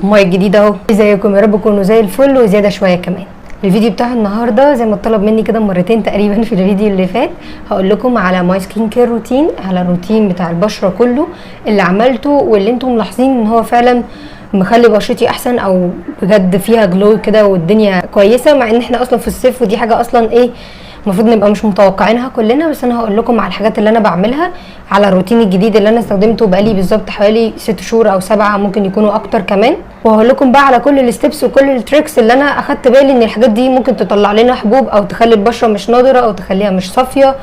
مايك جديد اهو. ازيكم؟ يا رب تكونوا زي الفل وزيادة شوية كمان. الفيديو بتاع النهارده زي ما اتطلب مني كده مرتين تقريبا في الفيديو اللي فات، هقول لكم على my skin care routine، على الروتين بتاع البشرة كله اللي عملته واللي انتم ملاحظين ان هو فعلا مخلي بشرتي احسن او بجد فيها glow كده والدنيا كويسه، مع ان احنا اصلا في الصيف ودي حاجة اصلا ايه المفروض نبقى مش متوقعينها كلنا. بس انا هقول لكم على الحاجات اللي انا بعملها، على الروتين الجديد اللي انا استخدمته بقالي بالظبط حوالي 6 شهور او 7، ممكن يكونوا اكتر كمان. وهقول لكم بقى على كل ال steps وكل ال tricks اللي انا اخدت بالي ان الحاجات دي ممكن تطلع لنا حبوب او تخلي البشرة مش نضرة او تخليها مش صافية.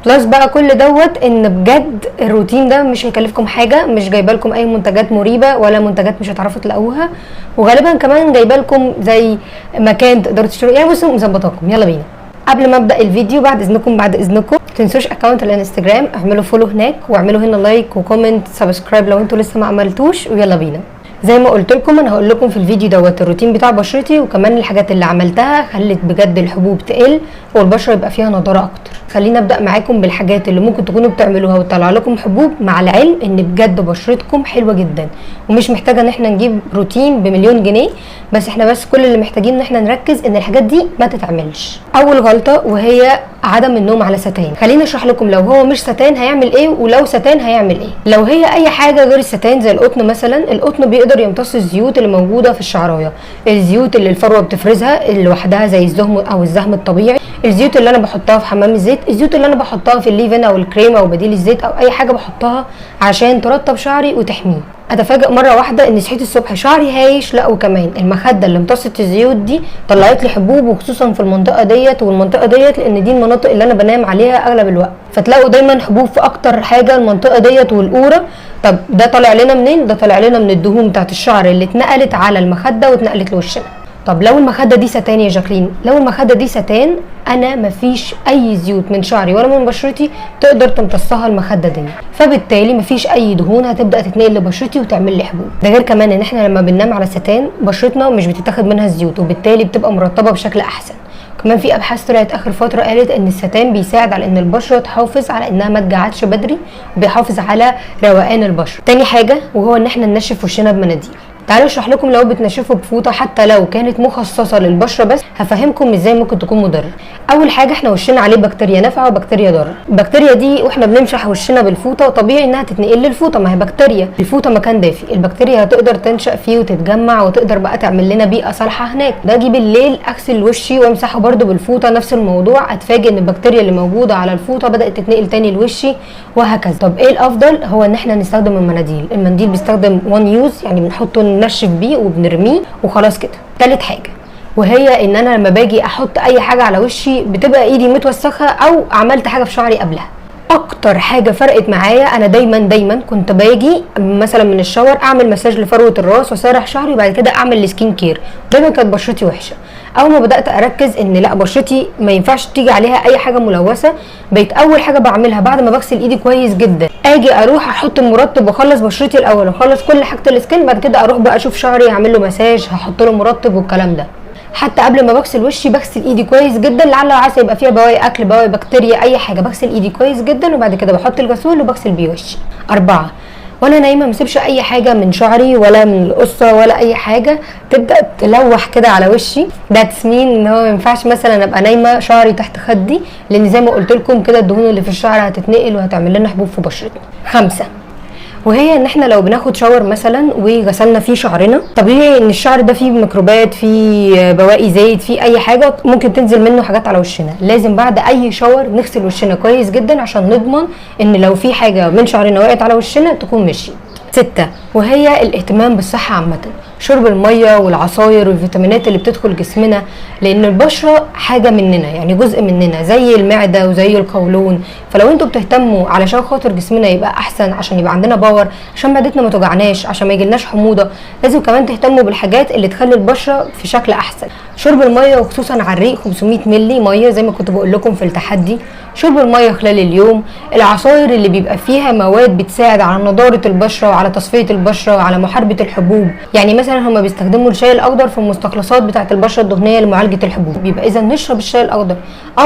plus بقى كل دوت ان بجد الروتين ده مش هيكلفكم حاجة، مش جايبه لكم اي منتجات مريبه ولا منتجات مش هتعرفوا تلاقوها، وغالبا كمان جايبه لكم زي مكان تقدروا تشتروا. يعني بصوا مظبطاكم. يلا بينا. قبل ما ابدا الفيديو بعد اذنكم بعد اذنكم تنسوش account الانستجرام، اعملوا follow هناك واعملوا هنا like و comment subscribe لو انتوا لسه ما عملتوش. ويلا بينا. زي ما قلت لكم انا هقول لكم في الفيديو دوت الروتين بتاع بشرتي وكمان الحاجات اللي عملتها خلت بجد الحبوب تقل والبشره يبقى فيها نضاره اكتر. خلينا ابدا معاكم بالحاجات اللي ممكن تكونوا بتعملوها وتطلع لكم حبوب، مع العلم ان بجد بشرتكم حلوة جدا ومش محتاجه ان احنا نجيب روتين بمليون جنيه، بس احنا بس كل اللي محتاجين ان احنا نركز ان الحاجات دي ما تتعملش. اول غلطه وهي عدم النوم على ستان. خليني اشرح لكم لو هو مش ستان هيعمل ايه ولو ستان هيعمل ايه. لو هي اي حاجة غير الستان زي القطن مثلا، القطن بيقدر يمتص الزيوت اللي موجودة في الشعرايه، الزيوت اللي الفروه بتفرزها لوحدها زي الزهم او الزهم الطبيعي، الزيوت اللي انا بحطها في حمام الزيت، الزيوت اللي انا بحطها في ال leave-in او الكريم او بديل الزيت او اي حاجة بحطها عشان ترطب شعري وتحميه. اتفاجئ مرة واحدة ان صحيت الصبح شعري هايش، لا وكمان المخدة اللي امتصت الزيوت دي طلعت لي حبوب، وخصوصا في المنطقة ديت والمنطقة ديت، لان دي المناطق اللي انا بنام عليها اغلب الوقت، فتلاقوا دايما حبوب في اكتر حاجة المنطقة ديت والقوره. طب ده طالع لنا منين؟ ده طالع لنا من الدهون بتاعت الشعر اللي اتنقلت على المخدة واتنقلت لوشنا. طب لو المخدة دي ستان يا جاكلين، لو المخدة دي ستان انا مفيش اي زيوت من شعري ولا من بشرتي تقدر تمتصها المخدة دي، فبالتالي مفيش اي دهون هتبدا تتنقل لبشرتي وتعمل لي حبوب. ده غير كمان ان احنا لما بننام على ستان بشرتنا مش بتتاخد منها الزيوت، وبالتالي بتبقى مرطبه بشكل احسن. كمان في ابحاث طلعت اخر فترة قالت ان الستان بيساعد على ان البشرة تحافظ على انها ما تجعدش بدري، وبيحافظ على روقان البشرة. تاني حاجة وهو ان احنا ننشف وشنا بمناديل. تعالوا اشرح لكم لو بتنشفوا بفوطه حتى لو كانت مخصصة للبشره بس، هفهمكم ازاي ممكن تكون مضرة. اول حاجة احنا وشنا عليه بكتيريا نافعة وبكتيريا ضارة. البكتيريا دي واحنا بنمسح وشنا بالفوطه طبيعي انها تتنقل للفوطه، ما هي بكتيريا، الفوطه مكان دافي، البكتيريا هتقدر تنشا فيه وتتجمع وتقدر بقى تعمل لنا بيئة صالحه هناك. ده اجي بالليل اغسل وشي وامسحه برده بالفوطه نفس الموضوع، اتفاجئ ان البكتيريا اللي موجودة على الفوطه بدات تتنقل تاني لوشي وهكذا. طب ايه الافضل؟ هو ان احنا نستخدم المناديل. المنديل بيستخدم one use، يعني بنحطه ننشف بيه وبنرميه وخلاص كده. تالت حاجة وهي ان انا لما باجي احط اي حاجة على وشي بتبقى ايدي متوسخه او عملت حاجة في شعري قبلها. اكتر حاجة فرقت معايا، انا دايما دايما كنت باجي مثلا من ال shower اعمل مساج لفروه الراس واسرح شعري وبعد كده اعمل ال skin care، دايما كانت بشرتي وحشة. اول ما بدات اركز ان لا بشرتي ما ينفعش تيجي عليها اي حاجة ملوثة، بقيت اول حاجة بعملها بعد ما بغسل ايدي كويس جدا اجي اروح احط المرطب واخلص بشرتي الاول واخلص كل حاجة ال skin، بعد كده اروح بقى اشوف شعري اعمل له مساج هحط له مرطب والكلام ده. حتى قبل ما بغسل وشي بغسل ايدي كويس جدا لعل وعسى يبقى فيها بواقي اكل بواقي بكتيريا اي حاجة، بغسل ايدي كويس جدا وبعد كده بحط الغسول وبغسل بيه وشي. 4 وانا نايمة ما اسيبش اي حاجة من شعري ولا من القصة ولا اي حاجة تبدا تلوح كده على وشي. ده تسمين ان هو ما ينفعش مثلا ابقى نايمة شعري تحت خدي، لان زي ما قلت لكم كده الدهون اللي في الشعر هتتنقل وهتعمل لنا حبوب في بشرتنا. 5 وهي ان احنا لو بناخد shower مثلا وغسلنا فيه شعرنا، طبيعي ان الشعر ده فيه ميكروبات فيه بواقي زيت فيه اي حاجة ممكن تنزل منه حاجات على وشنا. لازم بعد اي shower نغسل وشنا كويس جدا عشان نضمن ان لو في حاجة من شعرنا وقعت على وشنا تكون مشيت. 6 وهي الاهتمام بالصحة عامة، شرب المية والعصاير والفيتامينات اللي بتدخل جسمنا، لان البشرة حاجة مننا يعني جزء مننا زي المعدة وزي القولون. فلو انتوا بتهتموا علشان خاطر جسمنا يبقى احسن، عشان يبقى عندنا power، عشان معدتنا ما توجعناش، عشان ما يجيلناش حموضه، لازم كمان تهتموا بالحاجات اللي تخلي البشرة في شكل احسن. شرب المية وخصوصا على الريق 500 ملي مية زي ما كنت بقول لكم في التحدي، شرب المية خلال اليوم، العصاير اللي بيبقى فيها مواد بتساعد على نضاره البشرة وعلى تصفية البشرة وعلى محاربة الحبوب. يعني مثلا هما بيستخدموا الشاي الاخضر في المستخلصات بتاعه البشرة الدهنية لمعالجة الحبوب، بيبقى اذا نشرب الشاي الاخضر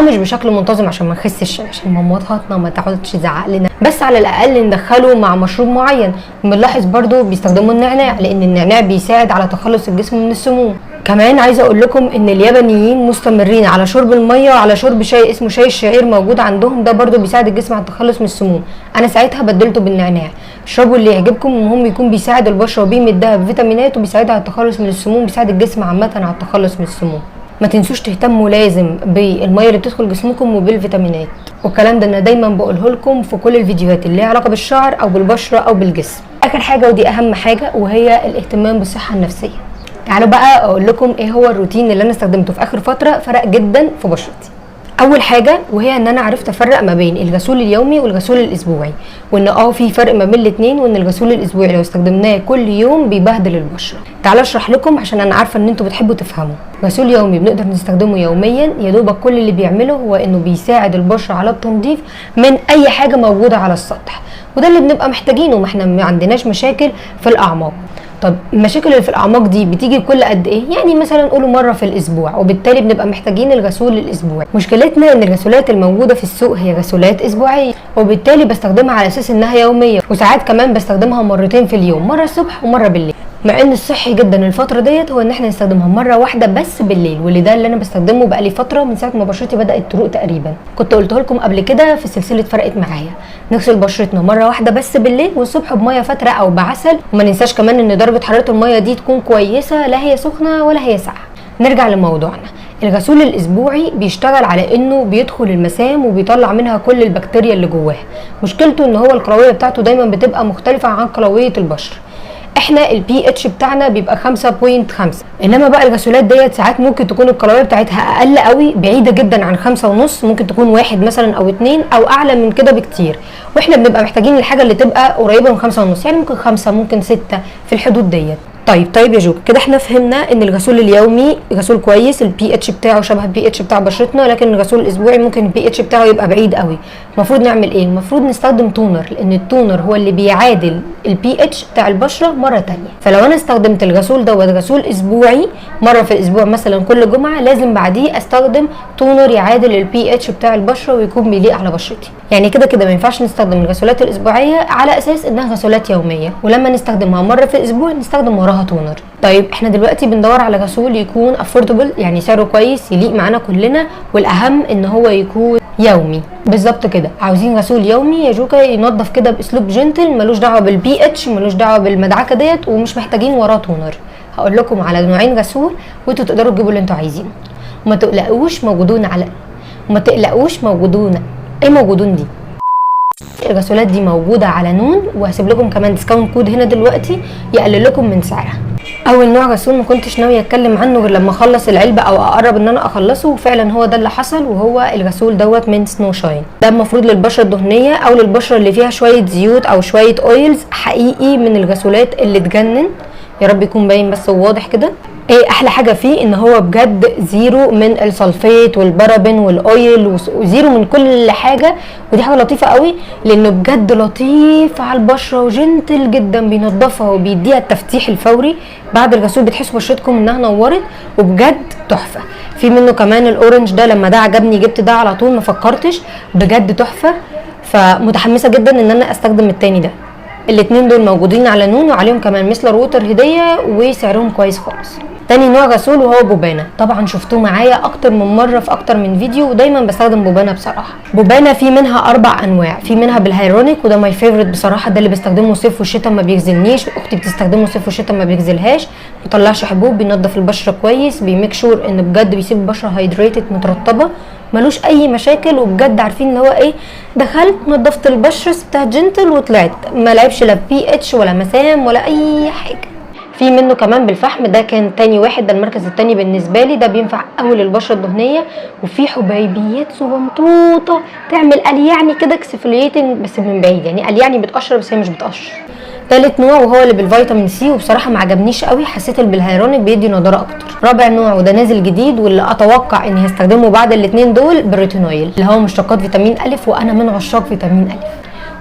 مش بشكل منتظم عشان ما نخسش، عشان مامتنا ما تقعدش تزعق لنا، بس على الاقل ندخله مع مشروب معين. بنلاحظ برضو بيستخدموا النعناع لان النعناع بيساعد على تخلص الجسم من السموم. كمان عايزه اقول لكم ان اليابانيين مستمرين على شرب المية وعلى شرب شاي اسمه شاي الشعير موجود عندهم، ده برضو بيساعد الجسم على التخلص من السموم. انا ساعتها بدلته بالنعناع. اشربوا اللي يعجبكم، المهم يكون بيساعد البشرة وبيمدها بفيتامينات وبيساعدها على التخلص من السموم، بيساعد الجسم عامة على التخلص من السموم. ما تنسوش تهتموا لازم بالمية اللي بتدخل جسمكم وبالفيتامينات، والكلام ده انا دايما بقوله لكم في كل الفيديوهات اللي ليها علاقة بالشعر او بالبشره او بالجسم. اخر حاجة ودي اهم حاجة وهي الاهتمام بالصحة النفسية. تعالوا بقى اقول لكم ايه هو الروتين اللي انا استخدمته في اخر فترة فرق جدا في بشرتي. اول حاجة وهي ان انا عرفت افرق ما بين الغسول اليومي والغسول الاسبوعي، وان في فرق ما بين الاثنين، وان الغسول الاسبوعي لو استخدمناه كل يوم بيبهدل البشرة. تعالوا اشرح لكم عشان انا عارفه ان انتوا بتحبوا تفهموا. غسول يومي بنقدر نستخدمه يوميا، يا دوبك كل اللي بيعمله هو انه بيساعد البشرة على التنظيف من اي حاجة موجودة على السطح، وده اللي بنبقى محتاجينه، ما احنا ما عندناش مشاكل في الاعماق. طب المشاكل اللي في الاعماق دي بتيجي كل قد ايه؟ يعني مثلا نقوله مرة في الاسبوع، وبالتالي بنبقى محتاجين الغسول الاسبوعي. مشكلتنا ان الغسولات الموجودة في السوق هي غسولات اسبوعية، وبالتالي بستخدمها على اساس انها يومية، وساعات كمان بستخدمها مرتين في اليوم، مرة الصبح ومرة بالليل. مع ان الصحي جدا الفترة ديت هو ان احنا نستخدمها مرة واحدة بس بالليل، واللي ده اللي انا بستخدمه بقالي فترة من ساعة ما بشرتي بدات تروق تقريبا. كنت قلته لكم قبل كده في سلسلة فرقت معايا، نغسل بشرتنا مرة واحدة بس بالليل، والصبح بميه فاتره او بعسل، وما ننساش كمان ان درجه حرارة المية دي تكون كويسة، لا هي سخنة ولا هي ساقعه. نرجع لموضوعنا. الغسول الاسبوعي بيشتغل على انه بيدخل المسام وبيطلع منها كل البكتيريا اللي جواها. مشكلته ان هو القلويه بتاعته دايما بتبقى مختلفة عن قلويه البشرة. احنا البي اتش بتاعنا بيبقى 5.5، انما بقى الغسولات ديت ساعات ممكن تكون القلويه بتاعتها اقل قوي، بعيدة جدا عن 5.5، ممكن تكون 1 مثلا او 2 او اعلى من كده بكتير، واحنا بنبقى محتاجين الحاجة اللي تبقى قريبه من 5.5، يعني ممكن 5 ممكن 6 في الحدود ديت. طيب يا جوكا، كده احنا فهمنا ان الغسول اليومي غسول كويس، البي اتش بتاعه شبه البي اتش بتاع بشرتنا، لكن الغسول الاسبوعي ممكن البي اتش بتاعه يبقى بعيد قوي. المفروض نعمل ايه؟ المفروض نستخدم toner، لان ال toner هو اللي بيعادل البي اتش بتاع البشرة مرة تانية. فلو انا استخدمت الغسول دوت غسول اسبوعي مرة في الاسبوع مثلا كل جمعه، لازم بعديه استخدم toner يعادل البي اتش بتاع البشرة ويكون بيليق على بشرتي. يعني كده كده ما ينفعش نستخدم الغسولات الاسبوعية على اساس انها غسولات يومية، ولما نستخدمها مرة في الاسبوع نستخدم وراها toner. طيب احنا دلوقتي بندور على غسول يكون affordable، يعني سعره كويس يليق معانا كلنا، والاهم ان هو يكون يومي. بالظبط كده، عاوزين غسول يومي يا جوكا ينظف كده باسلوب gentle، ملوش دعوه بالبي اتش، ملوش دعوه بالمدعكه ديت، ومش محتاجين وراه toner. هقول لكم على نوعين غسول وانتوا تقدروا تجيبوا اللي انتوا عايزينه، وما تقلقوش موجودون على وما تقلقوش موجودون ايه موجودون دي الغسولات دي موجودة على نون، وهسيب لكم كمان discount code هنا دلوقتي يقلل لكم من سعرها. اول نوع غسول ما كنتش ناوية اتكلم عنه غير لما اخلص العلبة او اقرب ان انا اخلصه، وفعلا هو ده اللي حصل، وهو الغسول دوت من سنو شاين. ده المفروض للبشره الدهنية او للبشره اللي فيها شوية زيوت او شوية oils، حقيقي من الغسولات اللي تجنن. يا رب يكون باين بس وواضح كده. ايه احلى حاجة فيه؟ ان هو بجد zero من ال sulfate وال paraben وال oil و zero من كل حاجة، ودي حاجة لطيفة قوي لانه بجد لطيف على البشرة و gentle جدا، بينضفها وبيديها التفتيح الفوري بعد الغسول، بتحسوا بشرتكم انها نورت، وبجد تحفة. في منه كمان ال orange ده، لما ده عجبني جبت ده على طول ما فكرتش، بجد تحفة. فمتحمسه جدا ان انا استخدم التاني ده. الاتنين دول موجودين على نون، وعليهم كمان micellar water هديه، وسعرهم كويس خالص. تاني نوع غسول وهو بوبانا، طبعا شفتوه معايا اكتر من مرة في اكتر من فيديو، ودايما بستخدم بوبانا بصراحة. بوبانا في منها 4 انواع، في منها بالهيرونيك وده my favorite بصراحة، ده اللي بستخدمه صيف وشتاء ما بيغزلنيش، اختي بتستخدمه صيف وشتاء ما بيغزلهاش، ما بيطلعش حبوب، بينضف البشرة كويس، بي make sure ان بجد بيسيب البشرة hydrated مترطبه، ملوش اي مشاكل، وبجد عارفين اللي هو ايه، دخلت نضفت البشرة بتاع gentle وطلعت، ما لعبش لا بي اتش ولا مسام ولا اي حاجة. في منه كمان بالفحم، ده كان تاني واحد، ده المركز التاني بالنسبة لي، ده بينفع قوي للبشره الدهنية، وفي حبيبيات صغنطوطه تعمل قال يعني كده exfoliating بس من بعيد، يعني قال يعني بتقشر بس هي مش بتقشر. تالت نوع وهو اللي بالفيتامين C، وبصراحة ما عجبنيش قوي، حسيت اللي بالهيرونيك بيدي نضاره اكتر. رابع نوع وده نازل جديد واللي اتوقع اني هستخدمه بعد الاثنين دول، بالريتينويل اللي هو مشتقات فيتامين الف، وانا من عشاق فيتامين الف.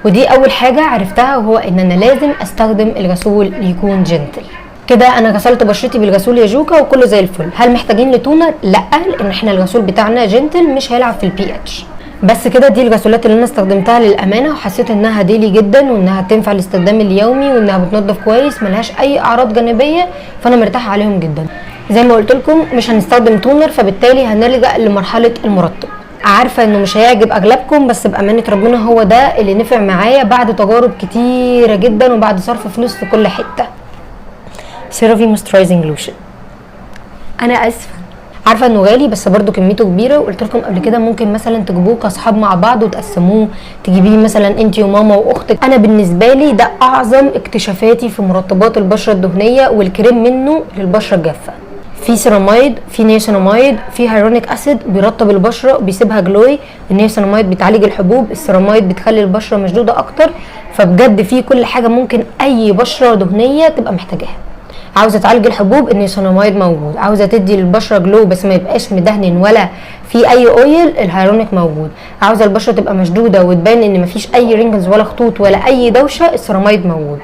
ودي اول حاجة عرفتها، وهو ان انا لازم استخدم الغسول يكون gentle كده. انا غسلت بشرتي بالغسول يا جوكا وكله زي الفل. هل محتاجين ل toner؟ لا، لان احنا الغسول بتاعنا gentle مش هيلعب في البي اتش. بس كده دي الغسولات اللي انا استخدمتها للامانة، وحسيت انها daily جدا وانها تنفع للاستخدام اليومي وانها بتنظف كويس، ملهاش اي اعراض جانبيه، فانا مرتاحة عليهم جدا. زي ما قلت لكم مش هنستخدم toner، فبالتالي هنلجا لمرحلة المرطب. عارفه انه مش هيعجب اغلبكم، بس بامانه ربنا هو ده اللي نفع معايا بعد تجارب كتيرة جدا وبعد صرف فلوس في كل حتة. CeraVe moisturizing lotion. انا اسفه، عارفه انه غالي بس برده كميته كبيرة، وقلت لكم قبل كده ممكن مثلا تجيبوه كاصحاب مع بعض وتقسموه، تجيبيه مثلا انت وماما واختك. انا بالنسبة لي ده اعظم اكتشافاتي في مرطبات البشرة الدهنية، والكريم منه للبشره الجافه. في سيراميد، في نياسيناميد، في hyaluronic acid، بيرطب البشرة بيسيبها glowy. ال niacinamide بتعالج الحبوب، السيراميد بتخلي البشرة مشدودة اكتر. فبجد في كل حاجة ممكن اي بشره دهنية تبقى محتاجاها. عاوزه تعالج الحبوب، النياسيناميد موجود. عاوزه تدي للبشره glow بس ما يبقاش مدهن ولا في اي oil، ال hyaluronic موجود. عاوزه البشرة تبقى مشدودة وتبان ان مفيش اي wrinkles ولا خطوط ولا اي دوشه، السيراميد موجود.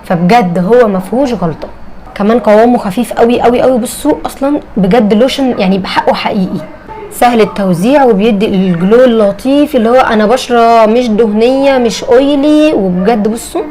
فبجد هو ما فيهوش غلطه. كمان قوامه خفيف قوي قوي قوي. بصوا اصلا بجد لوشن يعني بحقه حقيقي، سهل التوزيع وبيدي ال glow اللطيف اللي هو انا بشره مش دهنية مش oily. وبجد بصوا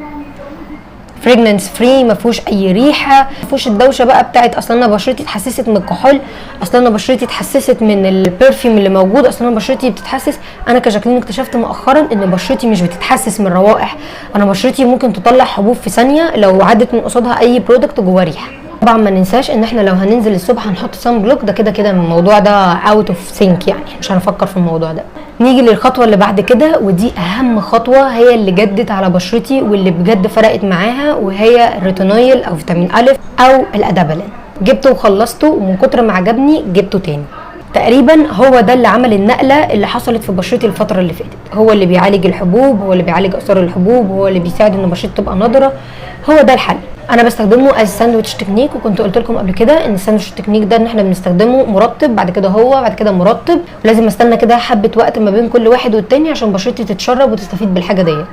fragrance free، ما فيهوش اي ريحه، ما فيهوش الدوشة بقى بتاعت اصل انا بشرتي اتحسست من الكحول، اصل انا بشرتي اتحسست من ال perfume اللي موجود، اصل انا بشرتي بتتحسس. انا كجاكلين اكتشفت مؤخرا ان بشرتي مش بتتحسس من الروائح، انا بشرتي ممكن تطلع حبوب في ثانية لو عدت من قصادها اي product جواه ريحه. طبعا ما ننساش ان احنا لو هننزل الصبح هنحط sunblock، ده كده كده الموضوع ده out of think، يعني مش هنفكر في الموضوع ده. نيجي للخطوة اللي بعد كده، ودي اهم خطوة، هي اللي جدت على بشرتي واللي بجد فرقت معاها، وهي الريتينويل او فيتامين الف او ال adapalene. جبته وخلصته، ومن كتر ما عجبني جبته تاني. تقريبا هو ده اللي عمل النقلة اللي حصلت في بشرتي الفترة اللي فاتت. هو اللي بيعالج الحبوب، هو اللي بيعالج اثار الحبوب، هو اللي بيساعد ان بشرتي تبقى نضرة، هو ده الحل. انا بستخدمه as sandwich technique، وكنت قلت لكم قبل كده ان ال sandwich technique ده ان احنا بنستخدمه مرطب بعد كده هو بعد كده مرطب، ولازم استنى كده حبه وقت ما بين كل واحد والتاني عشان بشرتي تتشرب وتستفيد بالحاجة ديت.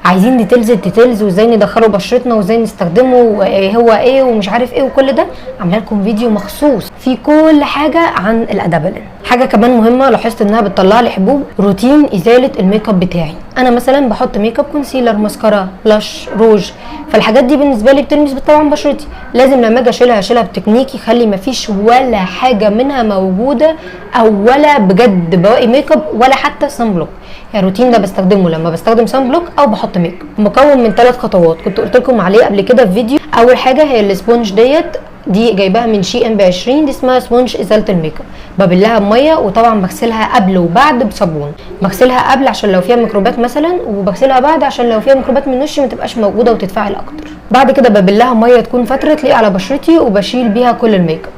عايزين details ال details وازاي ندخله بشرتنا وازاي نستخدمه وهو ايه ومش عارف ايه وكل ده، عامله لكم فيديو مخصوص في كل حاجة عن ال adapalene. حاجة كمان مهمة لاحظت انها بتطلع لي حبوب، روتين ازالة الميك اب بتاعي. انا مثلا بحط makeup، concealer، mascara، blush، روج، فالحاجات دي بالنسبة لي بتلمس طبعا بشرتي، لازم لما اجي اشيلها اشيلها بتكنيك يخلي مفيش ولا حاجة منها موجودة او ولا بجد بواقي ميك اب ولا حتى sunblock. يعني الروتين ده بستخدمه لما بستخدم sunblock او بحط ميك اب. مكون من 3 خطوات كنت قلت لكم عليه قبل كده في فيديو. اول حاجة هي ال sponge ديت، دي جايباها من SHEIN ب 20، دي اسمها sponge ازالة الميك اب. ببلها بميه وطبعا بغسلها قبل وبعد بصابون، بغسلها قبل عشان لو فيها ميكروبات مثلا، وبغسلها بعد عشان لو فيها ميكروبات من وشي ما تبقاش موجودة وتتفاعل اكتر. بعد كده ببلها مية تكون فترة تليق على بشرتي وبشيل بيها كل الميك اب.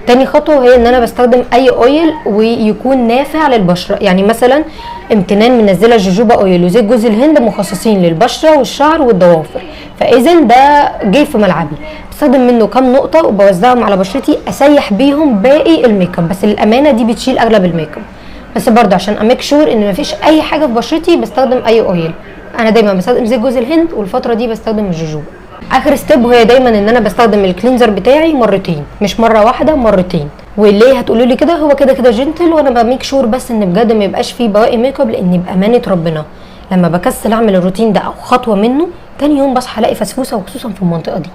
تاني خطوة هي ان انا بستخدم اي oil ويكون نافع للبشره، يعني مثلا امتنان منزله jojoba oil وزيت جوز الهند مخصصين للبشره والشعر والضوافر، فاذا ده جه في ملعبي. بستخدم منه كام نقطة وبوزعهم على بشرتي، اسيح بيهم باقي الميك اب، بس للامانة دي بتشيل اغلب الميك اب، بس برضه عشان ا make sure ان مفيش اي حاجة في بشرتي بستخدم اي oil. انا دايما بستخدم زيت جوز الهند والفترة دي بستخدم الجوجوبا. اخر step وهي دايما ان انا بستخدم ال cleanser بتاعي مرتين، مش مرة واحدة، مرتين. وليه هتقولوا لي كده؟ هو كده كده gentle، وانا ب make sure بس ان بجد ما يبقاش فيه بواقي ميك اب، لان بامانه ربنا لما بكسل اعمل الروتين ده او خطوة منه تاني يوم بصحى الاقي فسفوسه، وخصوصا في المنطقة دي.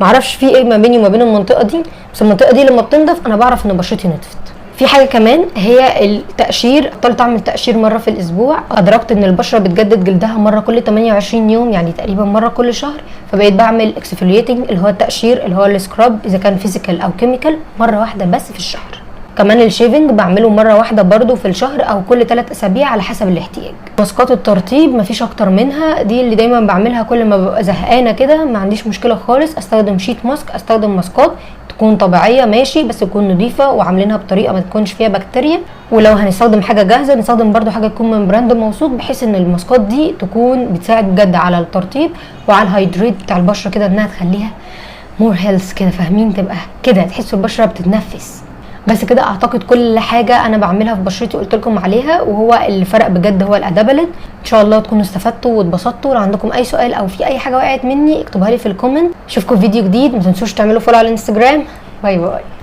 معرفش في ايه ما بيني وما بين المنطقة دي، بس المنطقة دي لما بتنضف انا بعرف ان بشرتي نضفت. في حاجة كمان هي التقشير، بطلت اعمل تقشير مرة في الاسبوع. ادركت ان البشرة بتجدد جلدها مرة كل 28 يوم، يعني تقريبا مرة كل شهر، فبقيت بعمل exfoliating اللي هو التقشير اللي هو ال scrub اذا كان physical او chemical مرة واحدة بس في الشهر. كمان ال shaving بعمله مرة واحدة برده في الشهر او كل 3 اسابيع على حسب الاحتياج. ماسكات الترطيب مفيش اكتر منها، دي اللي دايما بعملها كل ما ببقى زهقانه كده، ما عنديش مشكلة خالص. استخدم sheet mask، استخدم ماسكات تكون تكون طبيعية ماشي، بس تكون نظيفة وعاملينها بطريقة ما تكونش فيها بكتيريا. ولو هنستخدم حاجة جاهزة نستخدم برده حاجة تكون من brand موثوق، بحيث ان الماسكات دي تكون بتساعد بجد على الترطيب وعلى ال hydrate بتاع البشرة كده، انها تخليها more health كده، فاهمين؟ تبقى كده تحسوا البشرة بتتنفس. بس كده اعتقد كل حاجة انا بعملها في بشرتي قلت لكم عليها، وهو اللي فرق بجد هو ال adapalene. ان شاء الله تكونوا استفدتوا واتبسطتوا. لو عندكم اي سؤال او في اي حاجة وقعت مني اكتبوها لي في ال comment. اشوفكم في فيديو جديد، ما تنسوش تعملوا follow على الانستجرام. bye bye.